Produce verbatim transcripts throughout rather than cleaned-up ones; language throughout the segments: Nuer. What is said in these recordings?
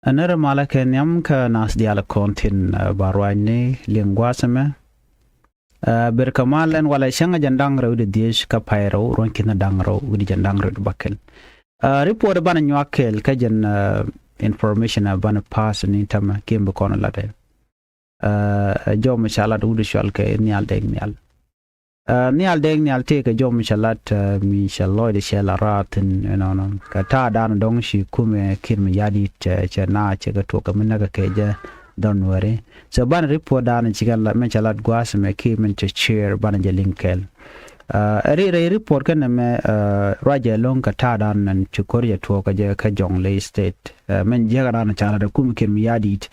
Ɛ nɛrɛ malä kɛ nhiam kä nath diaal kɔn tin, ɛ, ba ruacni liŋ gua̱a̱th ɛmɛ. Ɛ, ber kɛ mal ɛn walɛ cäŋ ɛ jɛn da̱ŋ rɛw di dhiec kä pay rɛw ruɔ̱n ki̱n da̱ŋ rɛw wi̱cdɛ jɛn da̱ŋ rɛw di bäkɛl. Ɛ, report ɛ banɛ nyuak kɛɛl kä jɛn, ɛ, information ɛ banɛ pass ni tämɛ kiɛ mi bi kɔn latdɛ. Ɛ, jɔw mi ca lat wut cual kɛ Nhial Deng Nhial. Ɛ, Nhial Deng Nhial tëëkɛ jɔw mi ca lat, ɛ, mi ca lɔcdɛ cɛ la raathin, you know, nɔ. Kɛ ta̱a̱ da̱a̱n dɔ̱ŋ ci kumɛ Kiir Mayardit cɛ, cɛ na cɛ kɛ tuɔk kɛ mi näk kɛ jɛ dhɔr Nuɛri. So banɛ report da̱a̱n ci kɛn la, min ca lat gua̱a̱th mɛ kiɛ min cɛ share banɛ jɛ liŋ kɛɛl. Ɛ, ri, rɛy report kɛn mɛ, ɛ, ruacɛ lo̱ŋ kɛ ta̱a̱ da̱a̱n nɛn ci ko̱r jɛ tuɔk kɛ jɛ kä Jonglei State. Ɛ, min jiäkä da̱a̱n ca lat ɛ kumɛ Kiir Mayardit.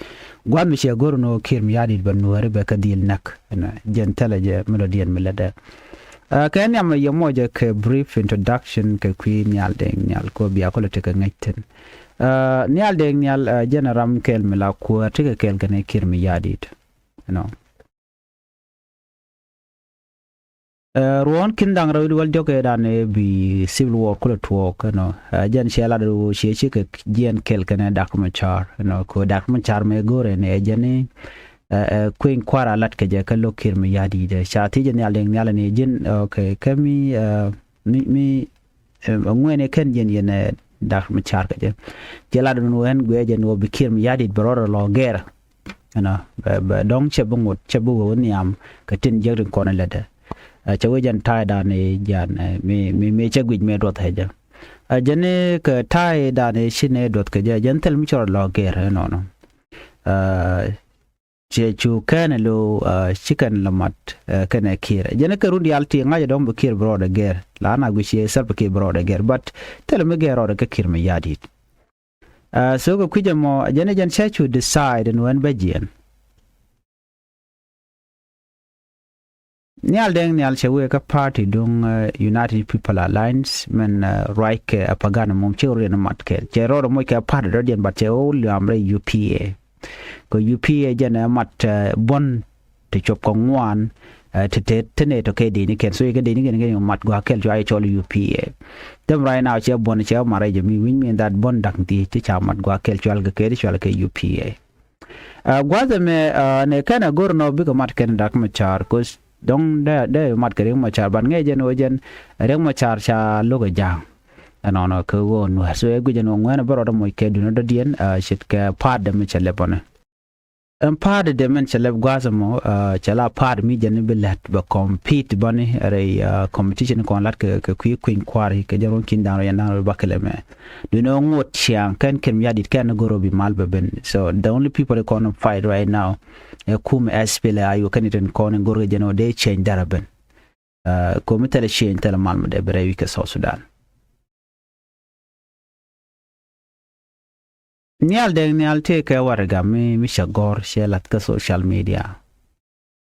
Gua̱a̱th mi cɛ go̱r nɔ Kiir Mayardit bɛ Nuɛri bɛ kä dhil näk. Ɛnɔ, jɛn thilɛ jɛ mi lɔ diɛn mi lätdɛ. Ɛ, kɛ nhiam yɛ mɔcɛ kɛ brief introduction kɛ kui̱ Nhial Deng Nhial kɛ bia kulɛ tekɛ ŋäc thi̱n. Ɛ, Nhial Deng Nhial, ɛ, jɛn ɛ ram kɛɛl mi la kuäär tekɛ kɛɛl kɛnɛ Kiir Mayardit. You know. Ɛ, ruɔ̱ɔ̱n ki̱n da̱ŋ rɛw di wäl diɔ̱k ëëdan ëë bi civil war kulɛ tuɔɔk, you know. Ɛ, jɛn ciɛ lat ɣöö ciɛ cikɛ jiɛn kɛl kɛnɛ Dak Macar, you know, kɛ Dak Macar mëë go̱o̱rɛ ni ɛ jɛn ni, ɛ, ɛ, kueny kua̱r a lat kɛ jɛ kä lo̱k Kiir Mayardit. Ca thiec jɛ Nhial Deng Nhial ni ji̱n, okay, kä mi, ɛ, mi, mi, ɛ, ŋuɛn ɛ kɛn jiɛn yɛn, ɛ, Dak Macar kɛ jɛ. Ciɛ lat ɛn ɣöö ɛn guiɛ jɛn ɣöö bi Kiir Mayardit bɛ rɔɔdɛ lɔ gɛr. Ɛnɔ, bɛ, bɛ dɔ̱ŋ cɛ bi ŋot, cɛ bi wee wä nhiam kɛ tin jiäk tin kɔn in lätdɛ. Ɛ, cɛ wee jɛn ta̱a̱ da̱a̱n i̱ jian, ɛ, mi, mi, mi cɛ guic mëë duɔth ɛ jɛ. Ɛ, jɛn i̱ kɛ ta̱a̱ da̱a̱n i̱ ci nɛ duɔth kɛ jɛ, jɛn thil mi cɛ rɔ lɔ gɛr ɛnɔnɔ. Ɛ, cɛ cu kɛn ɛ lo̱, ɛ, ci kɛn lɔ mat, ɛ, kɛnɛ Kiir. Jɛn i̱ kɛ run diaal ti ŋa̱c ɛ dɔ̱ŋ bi Kiir bi rɔɔdɛ gɛr. La na guic ci Salva Kiir bi rɔɔdɛ gɛr. But thil mi gɛr rɔɔdɛ kɛ Kiir Mayardit. Ɛ, so kɛ kui̱c ɛmɔ, jɛn ɛ jɛn cɛ cu decide ɛn ɣöö ɛn bä jiɛn. Nhial Deng Nhial cɛ wee kä party duŋ, ɛ, United People Alliance, min, ɛ, ruac kɛ Pagan mum cɛ riɛn mat kɛɛl. Cɛ rɔɔdɛ moc kɛ party dɔ̱diɛn, but cɛ wä liam rɛy U P A. Kɛ U P A jɛn ɛ mat, ɛ, buɔ̱n ti cuɔp kɛ ŋuan, ɛ, ti te, te nɛ tɔ kɛ deni kɛn. So kɛ deni kɛn kɛ mat gua̱a̱th kɛl cua cɔl U P A. Them right now cɛ buɔ̱n cɛ mat rɛy jɛ mi, which mean that buɔ̱n da̱ŋ ti, ti ca mat gua̱a̱th kɛl cual kɛ kɛ, cual kɛ U P A. Ɛ, gua̱a̱th ɛmɛ, ɛ, nɛ kɛn ɛ go̱r nɔ bikɛ mat kɛn Dak Macar, 'cause dɔ̱ŋ dee, dee mat kɛ Riek Macar, but ŋɛ jɛn ɣöö jɛn Riek Macar ca lo̱k ɛ ja̱a̱ŋ. Ɛnɔnɔ kɛ ɣöö Nuäär. So ɛ guic ɛn ɣöö ŋuɛ̈nɛ bä rɔɔdɛ moc kɛ duundɛ dɔ̱diɛn, ɛ, ce̱tkɛ pa̱a̱t dee mi cɛ lɛp ɔnɛ. Ɛn pa̱a̱t dee min cɛ lɛp gua̱a̱th ɛmɔ, ɛ, cɛ la pa̱a̱t mi jɛn bi lät bɛ compete bäni rɛy, ɛ, competition kɔn lat kɛ, kɛ kui̱ kui̱ny kua̱ri kɛ jɛn ruɔ̱n ki̱n da̱ŋ rɛy da̱ŋ rɛy bakɛl ɛmɛ. Duundɛ ŋot ciaŋ kɛn Kiir Mayardit kɛn ni go̱r ɔ bi mal bɛ ben. So the only people kɔn fight right now ɛ kum S P L A I O kɛn itin kɔn in go̱r kɛ jɛn ɔ dee change dara ben. Ɛ, komi thilɛ change thilɛ mal mi dee bi rɛy wi̱c kɛ South Sudan. Nhial Deng Nhial tëëkɛ warɛga mi, mi cɛ gɔ̱r cɛ lath kä social media.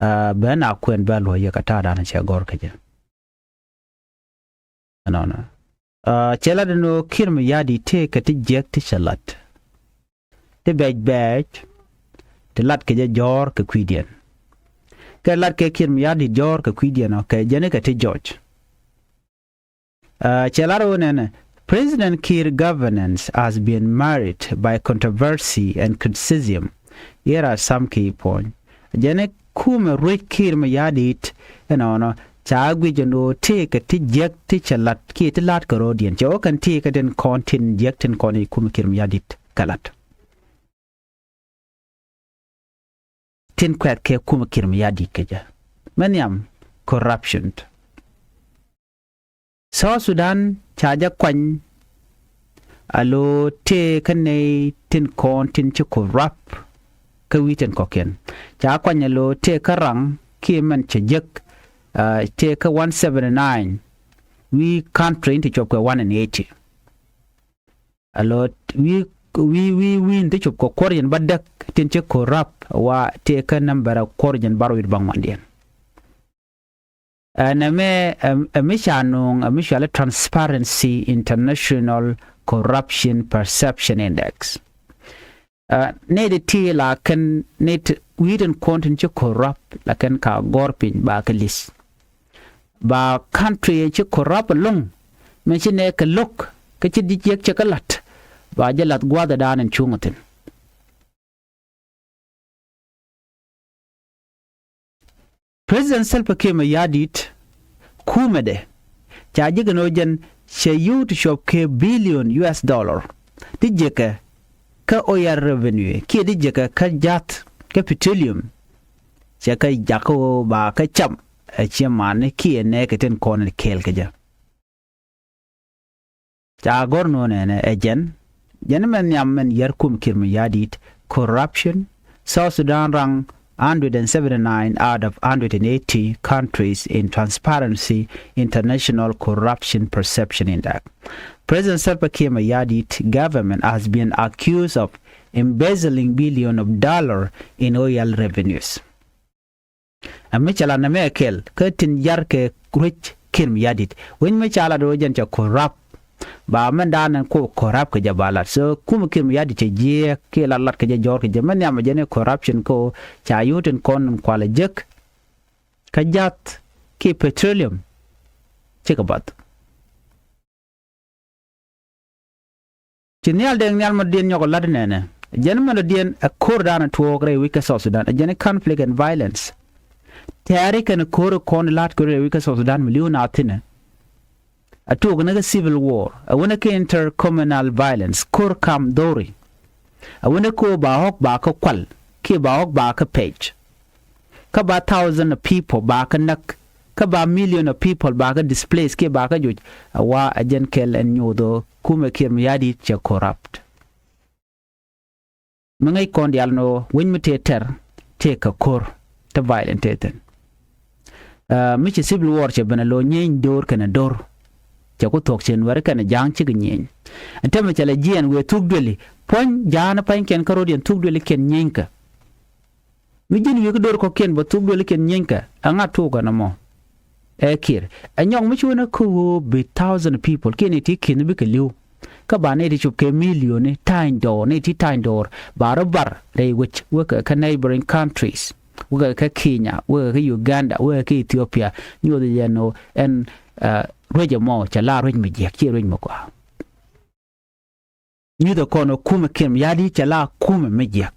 Ɛ, ben a kuɛn bɛ luɔ̱c yɛ kɛ ta̱a̱ da̱a̱n cɛ gɔ̱r kä jɛ. Ɛnɔnɔ. Ɛ, cɛ lat ɛn ɣöö Kiir Mayardit tëëkɛ ti jiäk ti cɛ lat. Ti bɛc bɛɛc, ti lat kɛ jɛ jɔ̱ɔ̱r kɛ kui̱diɛn. Kɛ lat kɛ Kiir Mayardit jɔ̱ɔ̱r kɛ kui̱diɛn ɔ kɛ jɛn ikɛ ti jɔc. Ɛ, cɛ lar ɣöö nɛnɛ, President Kiir governance has been marred by controversy and criticism. Here are some key points. Jɛn ɛ kumɛ ruec Kiir Mayardit ɛnɔnɔ ca guic ɛn ɣöö tëëkɛ ti jiäk ti cɛ lat kiɛ ti la̱t kɛ ro̱o̱diɛn. Cɛ ɣöö kɛn tëëkɛ tin kɔn tin jiäk tin kɔn i̱ kumɛ Kiir Mayardit kɛ lat. Tin kuɛth kɛ kumɛ Kiir Mayardit kɛ jɛ. Mɛ nhiam corruption. South Sudan ca jɛ kuany a lo̱ tëë kä nɛy tin kɔn tin ci corrupt kä wi̱i̱ tin kɔ̱kiɛn. Ca kuany a lo̱ tëë kä raŋ kiɛ mɛn cɛ jek, ɛ, tëë kä one seventy nine wi̱i̱ country in ti cuɔp kɛ one and eighty. A lo̱ wi̱i̱, wi̱i̱, wi̱i̱, wi̱i̱ in ti cuɔp kɛ kuɔr jɛn bädäk tin ci corrupt wa tëë kä number a kuɔr jɛn bär wi̱i̱ bäŋuandiɛn. Ɛn ɛmɛ, ɛm, ɛmi ca nuŋ, ɛmi cuali Transparency International Corruption Perception Index. Ɛ, nɛy ti ti la kɛn nɛy ti wi̱i̱ tin kɔn tin ci corrupt la kɛn ka gɔ̱r piny ba kɛ list. Ba country ci corrupt ɛlɔ̱ŋ, mɛ ci nɛ kɛ lo̱k, kä ci di jiɛk cɛ kɛ la̱t, ba jɛ la̱th gua̱a̱th ɛ da̱a̱n ɛn cuŋ ɛ thi̱n. President Salva Kiir Mayardit kumɛdɛ ca jek ɛn ɣöö jɛn cɛ yio̱w ti cuɔp kɛ billion U S dollar ti jekɛ kä oil revenue kiɛ ti jekɛ kä jath kä petroleum. Cɛ kɛ jak kä ɣöö ba kɛ cam ɛ ciɛ mani kiɛ nɛɛkɛ tin kɔn in kɛɛl kɛ jɛ. Ca gɔ̱r nöö nɛnɛ ɛ jɛn, jɛn mɛn nhiam mɛn yär kum Kiir Mayardit, corruption. South Sudan rank hundred and seventy-nine out of hundred and eighty countries in Transparency International Corruption Perception Index. President Salva Kiir Mayardit government has been accused of embezzling billion of dollar in oil revenues. Ɛ mi cɛ la nɛmɛ ɛ kɛl kä tin yar kɛ ruec Kiir Mayardit. Wec mi ca la do̱ jɛn cɛ corrupt. Ba mɛn da̱a̱n ɛn ko corrupt kɛ jɛ ba lat. So kum Kiir Mayardit cɛ jiɛɛk kiɛ la lat kɛ jɛ jɔɔr kɛ jɛ. Mɛn nhiam ɛ jɛn i̱ corruption ko ca yio̱w tin kɔn in kualɛ jek kä jath kiɛ petroleum. Cikɛ bath. Ci Nhial Deng Nhial Mayardit nyɔk lat nɛnɛ. Jɛn mɛn dɔ̱diɛn ɛ ko̱r da̱a̱n ɛ tuɔɔk rɛy wec kä South Sudan. Jɛn i̱ conflict and violence. Tɛ̈ri kɛn ko̱r kɔn la̱t kɛ rɛy wec kä South Sudan mi li̱w naath thi̱nɛ. Ɛ tuɔɔk ni kä civil war. Ɛ wänɛ kä intercommunal violence. Ko̱r kam dhori. Ɛ wänɛ kä ba ɣɔ̱k ba kä kual kiɛ ba ɣɔ̱k ba kä pɛc. Kä ba thousand of people ba kä näk. Kä ba million of people ba kä displace kiɛ ba kä joc. Ɛ wa ɛ jɛn kɛl ɛn nyoth ɣöö kumɛ Kiir Mayardit cɛ corrupt. Mi ŋäc kɔn diaal ni ɣöö wec mi tëë tɛr tëë kɛ ko̱r te violent tëë thi̱n. Ɛ mi ci civil war cɛ ben ɛ lo̱ nyieeny do̱r kɛnɛ do̱r. Cɛ ku thuɔ̱k cɛ Nuɛri kɛnɛ Ja̱a̱ŋ cikɛ nyieeny. Ɛn täämɛ cɛ lɛ jiɛɛn wëë thuk duëli puɔ̱ny Ja̱a̱ŋ ni pa̱nykiɛn kä ro̱diɛn thuk duëlikiɛn nyieeny kɛ. Mi ji̱n wi̱i̱ kä do̱r kɔ̱kiɛn bɛ thuk duëlikiɛn nyieeny kɛ ɛ ŋa̱t tuukɛ nɔmɔ. Ɛ Kiir ɛ nyɔk mi ci wänɛ kä ɣöö bi thousand people kiɛ ni ti ki̱n bikɛ li̱w. Kä ba nɛy ti cop kɛ milioni ta̱ny dɔɔr, nɛy ti ta̱ny dɔɔr ba rɔ bar rɛy wec wekɛ kä neighboring countries, wekɛ kä Kenya, wekɛ kä Uganda, wekɛ kä Ethiopia. Nyoth yɛn ɣöö ɛn ruec ɛmɔ cɛ la ruec mi jiɛk, ciɛ ruec mi gɔaa. Nyuthɛ kɔn ɛ kumɛ Kiir Mayardit cɛ la kumɛ mi jiɛk.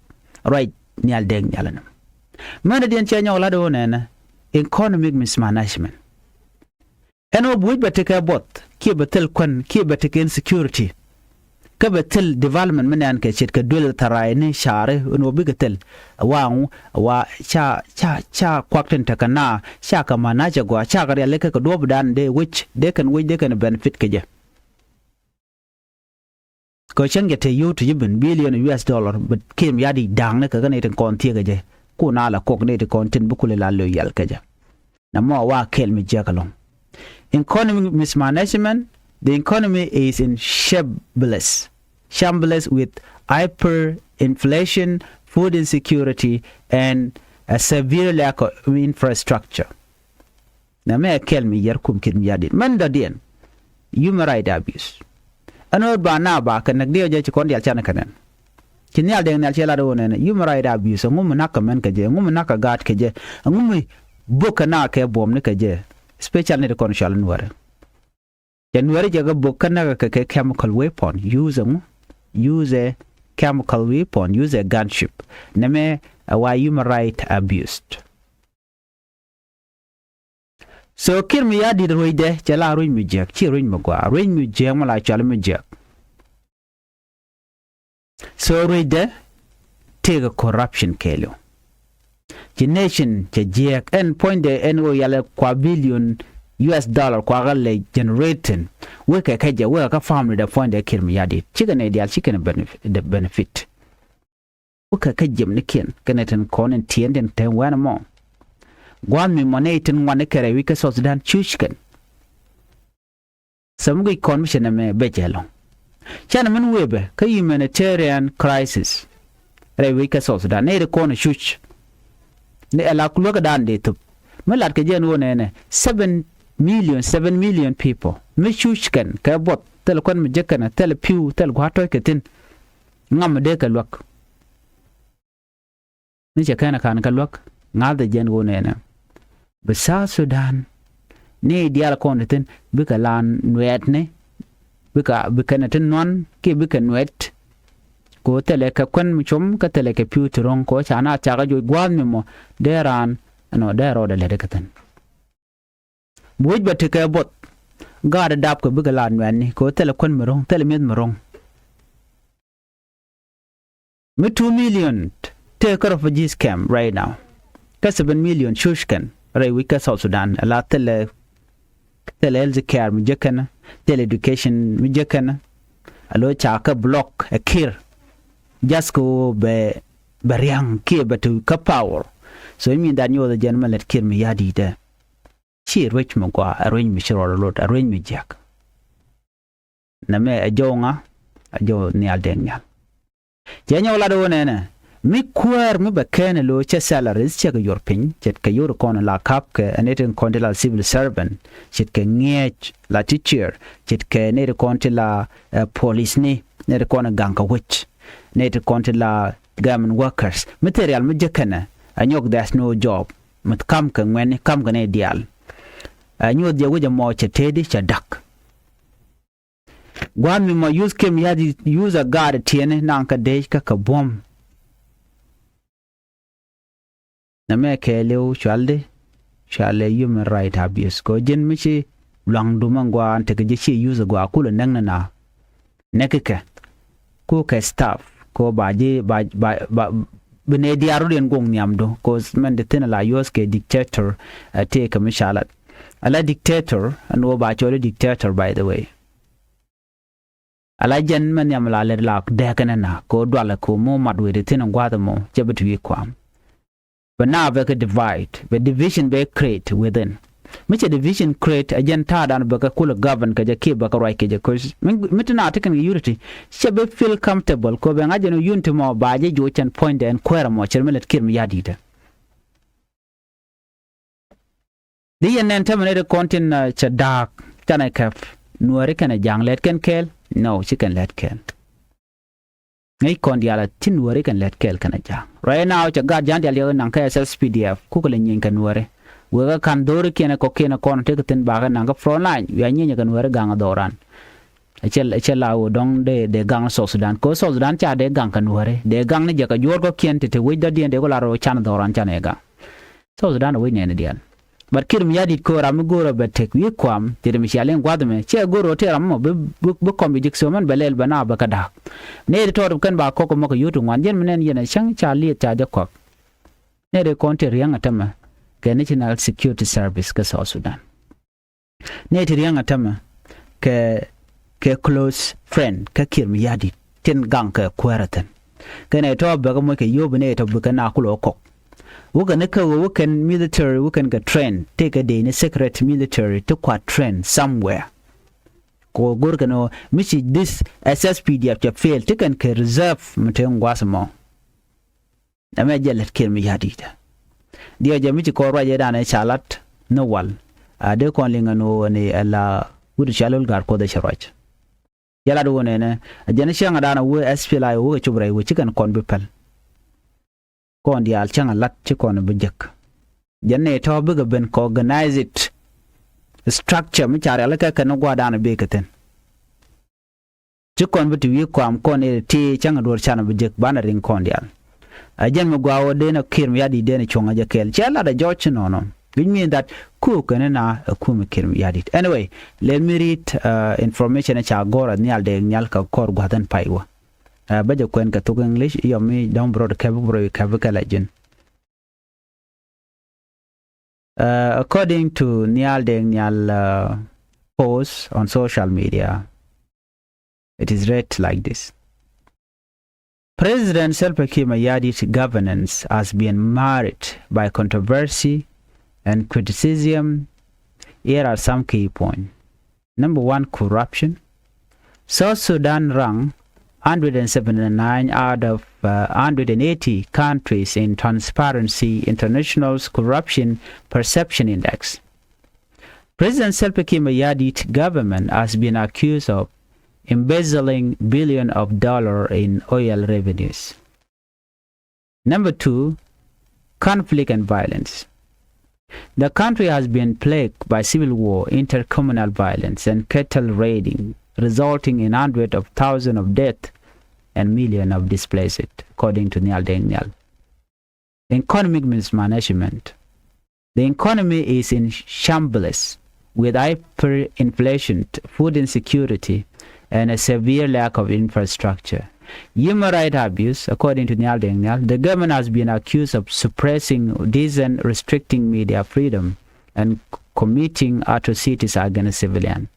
Ruac Nhial Deng Nhial ɛnɔ. Mɛn ɛ diɛn cɛ nyɔk lat ɣöö nɛnɛ economic mismanagement. Ɛn ɣöö bi wec bɛ tekɛ buɔth kiɛ bɛ thil kuän kiɛ bɛ tekɛ insecurity. Kä bɛ thil development mi nɛn kɛ ce̱tkɛ duël tharay ni ca̱ri ɛn ɣöö bikɛ thil. Ɛ wa ŋu ɛ wa ca ca ca kuak tin tekɛ na ca kɛ manage ɛ gɔaa ca kɛ rialikä kɛ duɔ̱ɔ̱pdan dee wec dee kɛn wec dee kɛn benefit kɛ jɛ. Kɛ cäŋ jɛ te yio̱w ti ji̱ ben billion U S dollar bɛ Kiir Mayardit da̱a̱ŋni kɛ kä nɛy tin kɔn thieekä jɛ. Ku na la kok nɛy tin kɔn tin bi kulɛ la lo̱c yal kɛ jɛ. Nɛmɔ wa kɛl mi jiäk ɛlɔ̱ŋ. Economy mismanagement, the economy is in shambles, shambles with hyperinflation, food insecurity and a severe lack of infrastructure. Nɛmɛ ɛ kɛl mi yär kum Kiir Mayardit. Mɛn dɔ̱diɛn human right abuse. Ɛn ɣöö ba na ba kɛ näk diɛ jɛ ci kɔn diaal canɛ kɛ nɛn. Ci Nhial Deng Nhial cɛ lat ɣöö nɛn human right abuse. Ɛŋu mi nak kɛ mɛn kɛ jɛ, ɛŋu mi nak kɛ gaat kɛ jɛ, ɛŋu mi bok kɛ na kɛ buɔmni kɛ jɛ. Especially ni ti kɔn cɔal Nuɛri. Cɛ Nuɛri jɛ kɛ bok kä näk kɛ kɛ chemical weapon. Use ɛŋu? Use ɛ chemical weapon, use ɛ gunship. Nɛmɛ ɛ wa human right abused. So Kiir Mayardit ruecdɛ cɛ la ruec mi jiäk, ci ruec mi gɔaa, ruec mi jiäk mi la cɔal mi jiäk. So ruecdɛ tëëkɛ corruption kɛɛliw. Ci nation cɛ jiäk ɛn puɔ̱nydɛ ɛn ɣöö yalɛ kua billion U S dollar kua ɣä lɛ generating. Wekɛ kä jɛ wekɛ kä family dɛ puɔ̱nydɛ Kiir Mayardit cikɛ nɛy diaal cikɛ ni benefit. Wä kɛ kä jiɛmnikiɛn kɛnɛ tin kɔn in tiɛɛn tin te wɛn ɛmɔ. Gua̱a̱th mi mɔ nɛy tin ŋuan ni kɛ rɛy wi̱c kä South Sudan cuc kɛn. Thäm guic kɔn mi cɛ nɛmɛ bɛ jɛ lɔ̱ŋ. Canɛ min wëë bɛ kä humanitarian crisis rɛy wi̱c kä South Sudan nɛy ti kɔn cuc. Ni ɛ la luäkädan dee thop mi lat kɛ jɛ ɛn ɣöö nɛnɛ seven million, seven million people mi cuc kɛn kɛ buɔth thil kuan mi jek kɛn thil pi̱w thil gua̱a̱th tɔ̱c kɛ thi̱n. Ŋam mi dee kɛ luäk. Ni cɛ kɛn a kan kä luäk ŋa̱th ɛ jɛn ɣöö nɛnɛ bi South Sudan ni diaal kɔn ti thi̱n bikɛ la nuɛɛtni bikɛ bi kɛn a ti nuan kiɛ bikɛ nuɛt. Kɛ ɣöö thilɛ kɛ kuän mi com kä thilɛ kɛ pi̱w ti ro̱ŋ kɛ ɣöö ca na thiakä joc gua̱a̱th mi mɔ dee raan Ɛnɔ dee rɔɔdɛ lɛt kä thi̱n. Bi wec bɛ tekɛ buɔth. Gaat ɛ dap kɛ bikɛ la nuɛ̈tni kɛ ɣöö thilɛ kuän mi ro̱ŋ, thilɛ mi̱eth mi ro̱ŋ. Mi two million tëë kä refugees camp right now. Kä seven million cuc kɛn rɛy wi̱c kä South Sudan, ala thilɛ, thilɛ health care mi jek kɛn, thilɛ education mi jek kɛn. Alo ca kä block ɛ Kiir. Just kɛ ɣöö bɛ, bɛ ria̱ŋ kiɛ bɛ te kä power. So it mean that nyuɔth ɛ jɛn mi lät Kiir mi ya̱di̱tdɛ. Ci ruec mi gɔaa, ɛ ruec mi ci rɔɔdɛ lot, ɛ ruec mi jiäk. Nɛmɛ ɛ jɔw ŋa? Ɛ jɔw Nhial Deng Nhial. Cɛ nyɔk lat ɣöö nɛnɛ, mi kuäär mi bɛ kɛn ɛ lo̱o̱ cɛ salaries cɛ kɛ yor piny, ce̱tkɛ yor kɔn la ka̱pkɛ, ɛ nɛy tin kɔn ti la civil servant, ce̱tkɛ ŋi̱eec la teacher, ce̱tkɛ nɛy tin kɔn ti la, eh, policeni, nɛy tin kɔn gaŋ kɛ wec, nɛy tin kɔn ti la government workers. Mi thil rial mi jek kɛnɛ, ɛ nyɔk there's no job. Mi ka̱mkɛ ŋuɛ̈tni, ka̱mkɛ nɛy diaal. Ɛ nyuɔth jɛ wec ɛmɔ cɛ tëëdi cɛ da̱k. Gua̱a̱th mi mɔ use Kiir mi ya̱di̱t, use a gaat tiɛni naŋ kä dec kä kɛ buɔ̱m. Nɛmɛ kɛɛliw cualdi, cualɛ human right abuse. Kɛ ɣöö ji̱n mi ci lua̱ŋdu mɛ gɔaa ɛn tekɛ ji̱ ci use gɔaa kulɛ näk ni na. Näk kɛ. Kukɛ staff. Kɛ ɣöö ba ji̱, ba, ba, ba, bi nɛy diaal rɔ̱diɛn guɔ̱ŋ nhiamdu. Kɛ ɣöö mɛn ti thi̱n la use kɛ dictator, ɛ tëëkɛ mi ca lat. Ala dictator, ɛn ɣöö ba cɔl i̱ dictator, by the way. Ala jɛn mɛ nhiam la lɛt la dɛɛk kɛn ɛna kɛ ɣöö dualɛ kɛ ɣöö mi mat wëë ti thi̱n in gua̱a̱th ɛmɔ cɛ bi ti wi̱i̱ kua̱a̱m. Bɛ na bɛ kɛ divide, bɛ division bɛ create within. Mi cɛ division create, ɛ jɛn ta̱a̱dan bɛ kɛ kulɛ govern kɛ jɛ kiɛ bɛ kɛ ruac kɛ jɛ. Kɛ mi, mi ti na ti kɛn kɛ unity, cɛ bi feel comfortable kɛ ɣöö bɛ ŋa̱c jɛn unity mɔ ba jɛ joc cɛn puɔ̱nydɛ ɛn kuäärä mɔ cɛ mi lät Kiir mi ya̱di̱tdɛ. Di yɛn nɛn tämɛ nɛy ti kɔn tin, uh, cɛ da̱a̱k canɛ kɛp Nuääri kɛnɛ Ja̱a̱ŋ lɛt kɛn kɛɛl? No, ci kɛn lɛt kɛɛl. Ŋäc kɔn diaal a ti Nuääri kɛn lɛt kɛɛl kɛnɛ Ja̱a̱ŋ. Right now cɛ gaat Ja̱a̱ŋ diaal yɛ naŋ kä S S P D F kukɛ lɛ nyieeny kɛ Nuääri. Wëë kä ka̱n dho̱rikiɛn kɔkiɛn kɔn tekɛ thi̱n bakɛ naŋ kä front line wiaa nyieeny kɛ Nuääri gaŋ dhɔran. Ɛ cɛ, ɛ cɛ la ɣöö dɔ̱ŋ dee, dee gaŋ South Sudan. Kɛ ɣöö South Sudan ca dee gaŋ kɛ Nuääri. Dee gaŋ ni jɛ kɛ juɔ̱ɔ̱r kɔkiɛn ti te wec dɔ̱diɛn dee ku la rɔ can dhɔran canɛ gaŋ. South Sudan a wec nɛɛni diaal. But Kiir mi ya̱di̱t kɛ ɣöö ram mi go̱o̱rä bɛ tek wi̱i̱ kua̱a̱m, ti ri mi cia liŋ gua̱th ɛmɛ, ciɛ go̱o̱rä ɣöö tëë ram ɛmɔ bi, bi, bi kɔm bi jek thio̱o̱män bɛ lɛl bɛ na bɛ kä da̱a̱k. Nɛy ti tɔɔt kɛn ba kɔk ɛmɔ kɛ yio̱w ti ŋuan, jɛn mi nɛn yɛn ɛ cäŋ ca lieth ca jɛ kɔak. Nɛy ti kɔn ti riäŋ ɛ tämɛ kɛ National Security Service kä South Sudan. Nɛy ti riäŋ ɛ tämɛ kɛ, kɛ close friend kä Kiir mi ya̱di̱t tin gaŋ kɛ kuäärä thi̱n. Kɛ nɛy tɔ̱ bɛ kɛ moc kɛ yio̱w bi nɛy tɔ̱ bi kɛ na kulɛ kɔk. Wä kɛn ni kä ɣöö wä kɛn military wä kɛn kɛ train, tëëkɛ dee ni secret military ti kua train somewhere. Kɛ ɣöö go̱r kɛn ɣöö mi ci this S S P D F cɛ fail, ti kɛn kɛ reserve mi te ŋua̱th mɔ. Ɛmɛ jɛ lät Kiir mi ya̱di̱t. Diɛ jɛ mi ci kɔn ruac ëëdan ɛ ca lat ni wal. A dee kɔn liŋ ɛn ɣöö ɛn ɛ la wut ca lol ga̱a̱r Kuɔth ɛ cɛ ruac. Jɛ lat ɣöö nɛnɛ, a jɛn cäŋ ɛ dan a wee S P L A I wee kɛ cop rɛy wee ci kɛn kɔn bi päl. Kɔn diaal cäŋ a lat ci kɔn bi jek. Jɛn ni tɔ̱ bikɛ ben kɛ organize it structure mi ca rialikä kɛn ni gua̱a̱r dan a bikɛ thi̱n. Ci kɔn bi ti wi̱i̱ kɔam kɔn ëë ti cäŋ a duɔ̱ɔ̱r can a bi jek banɛ riŋ kɔn diaal. A jɛn mi gua̱a̱ wä den a Kiir mi ya̱di̱t den a cuɔ̱ŋ a jɛ kɛɛl. Cɛ lat a jɔc ci nɔnɔ. Which mean that ku kɛn na a ku mi Kiir mi ya̱di̱t. Anyway, let me read, uh, information a ca gɔr a Nhial Deng Nhial kɛ kɔr gua̱th ɛn pay wä. Uh, bä jɛ kuɛn kɛ thok English, yɔm mi dɔ̱ŋ bi rɔɔd kɛp bi rɔɔd kɛp kɛ la ji̱n. Uh, according to Nhial Deng Nhial, uh, post on social media, it is read like this. President Salva Kiir Mayardit governance has been marred by controversy and criticism. Here are some key points. Number one, corruption. South Sudan rank hundred and seventy-nine out of, uh, hundred and eighty countries in Transparency International's Corruption Perception Index. President Salva Kiir Mayardit government has been accused of embezzling billion of dollar in oil revenues. Number two, conflict and violence. The country has been plagued by civil war, intercommunal violence, and cattle raiding, resulting in hundreds of thousands of deaths and millions of displaced, according to Nhial Deng Nhial. Economic mismanagement. The economy is in shambles, with hyperinflation, food insecurity, and a severe lack of infrastructure. Human rights abuse, according to Nial Deng Nial, the government has been accused of suppressing dissent, restricting media freedom, and c-, committing atrocities against civilians.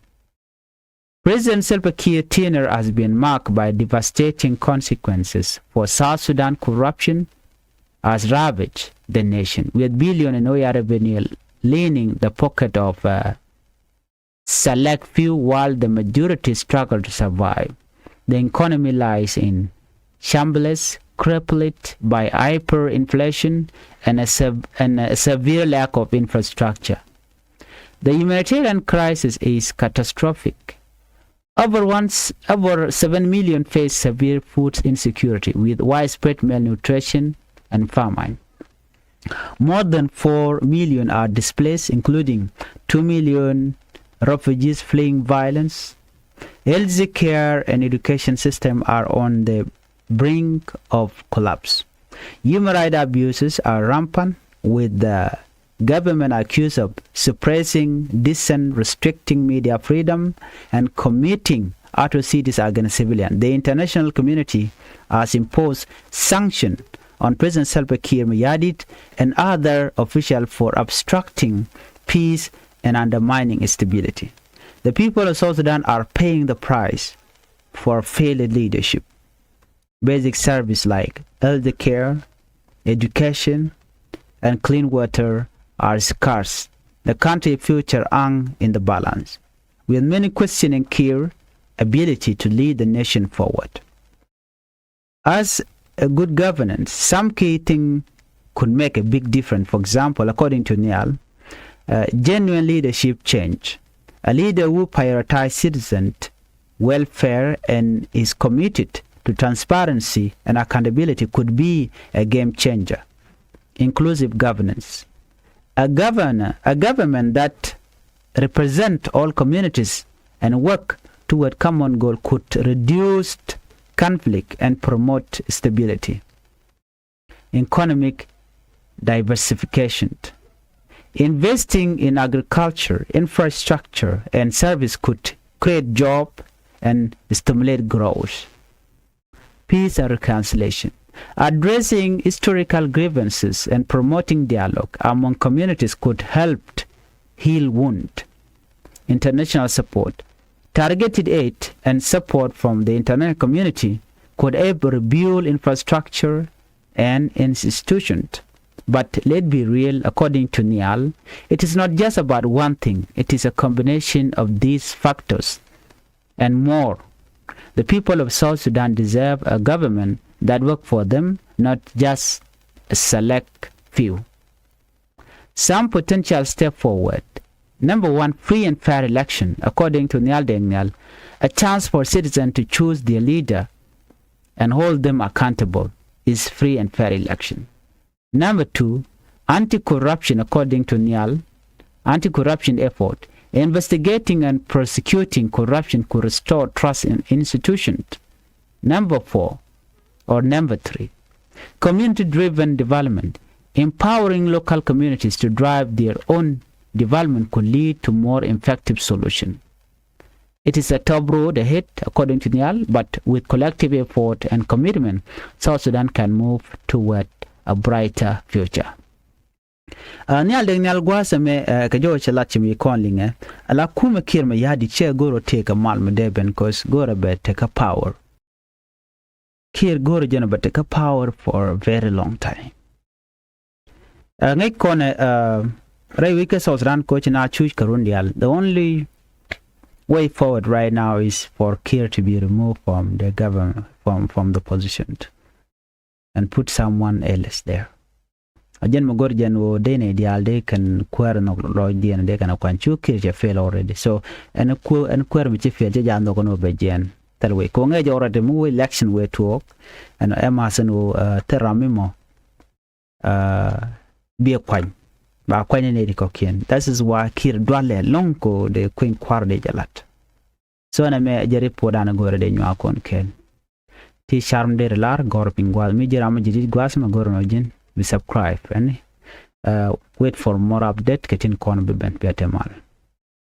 President Salva Kiir tenure has been marked by devastating consequences for South Sudan. Corruption has ravaged the nation, with billion in oil revenue lining the pocket of a select few while the majority struggle to survive. The economy lies in shambles, crippled by hyperinflation and a sev-, and a severe lack of infrastructure. The humanitarian crisis is catastrophic. Over one s-, over seven million face severe food insecurity, with widespread malnutrition and famine. More than four million are displaced, including two million refugees fleeing violence. Health care and education system are on the brink of collapse. Human rights abuses are rampant, with the government accused of suppressing dissent, restricting media freedom, and committing atrocities against civilians. The international community has imposed sanction on President Salva Kiir Mayardit and other officials for obstructing peace and undermining stability. The people of South Sudan are paying the price for failed leadership. Basic service like health care, education, and clean water are scarce. The country future hung in the balance, with many questioning Kiir ability to lead the nation forward. As a good governance, some key thing could make a big difference. For example, according to Nial, uh, genuine leadership change. A leader who prioritizes citizen welfare and is committed to transparency and accountability could be a game changer. Inclusive governance. A governor, a government that represent all communities and work toward common goal could reduce conflict and promote stability. Economic diversification. Investing in agriculture, infrastructure, and service could create job and stimulate growth. Peace and reconciliation. Addressing historical grievances and promoting dialogue among communities could help heal wound. International support. Targeted aid and support from the international community could help rebuild infrastructure and institutions. But let's be real, according to Nial, it is not just about one thing. It is a combination of these factors and more. The people of South Sudan deserve a government that works for them, not just a select few. Some potential step forward. Number one, free and fair election, according to Nial Deng Nial, a chance for citizens to choose their leader and hold them accountable is free and fair election. Number two, anti-corruption, according to Nial, anti-corruption effort. Investigating and prosecuting corruption could restore trust in institutions. Number four, or number three, community-driven development. Empowering local communities to drive their own development could lead to more effective solution. It is a tough road ahead, according to Nial, but with collective effort and commitment, South Sudan can move toward a brighter future. Uh, Nial Deng Nial gua̱a̱th ɛmɛ, uh, kɛ jɔw cɛ lat ci mi kɔn liŋɛ. Ala kumɛ Kiir Mayardit cɛ go̱r ɔ tëëk kɛ mal mi dee ben, 'cause go̱r ɛ bɛ tekɛ power. Kiir go̱r ɛ jɛn ɔ bɛ tekɛ power for a very long time. Uh, ŋäc kɔn ɛ, uh, rɛy wec kä South Sudan koci na cuc kɛ run diaal. The only way forward right now is for Kiir to be removed from the government, from, from the position, and put someone else there. A jɛn mi go̱r jɛn ɣöö dee nɛy diaal dee kɛn kuäär nhɔk lɔcdiɛn dee kɛn a kuany cu Kiir cɛ fail already. So ɛn kuäär, ɛn kuäär mi ci fail cɛ jaa nhɔk ɛn ɣöö bɛ jiɛn thil wec. Kɛ ɣöö ŋäc jɛ already mi wä election wëë tuɔɔk. Ɛn ɛ ma̱th ɛn ɣöö, uh, thil ram mi mɔ, uh, biɛ kuany. Ba kuany ɛn nɛy ti kɔ̱kiɛn. That is why Kiir dualɛ ɛlɔ̱ŋ kɛ ɣöö dee kueny kua̱r dee jɛ la̱t. So ɛn ɛmɛ jɛ report dan go̱rɛ dee nyuak kɔn kɛɛl. Ti car mi deri lar gɔr piny gua̱a̱th mi ji̱ ram mi ji̱ dit gua̱a̱th mi go̱r nɔ ji̱n bi subscribe ɛni. Wait for more update kɛ tin kɔn bi ben. Bia te mal.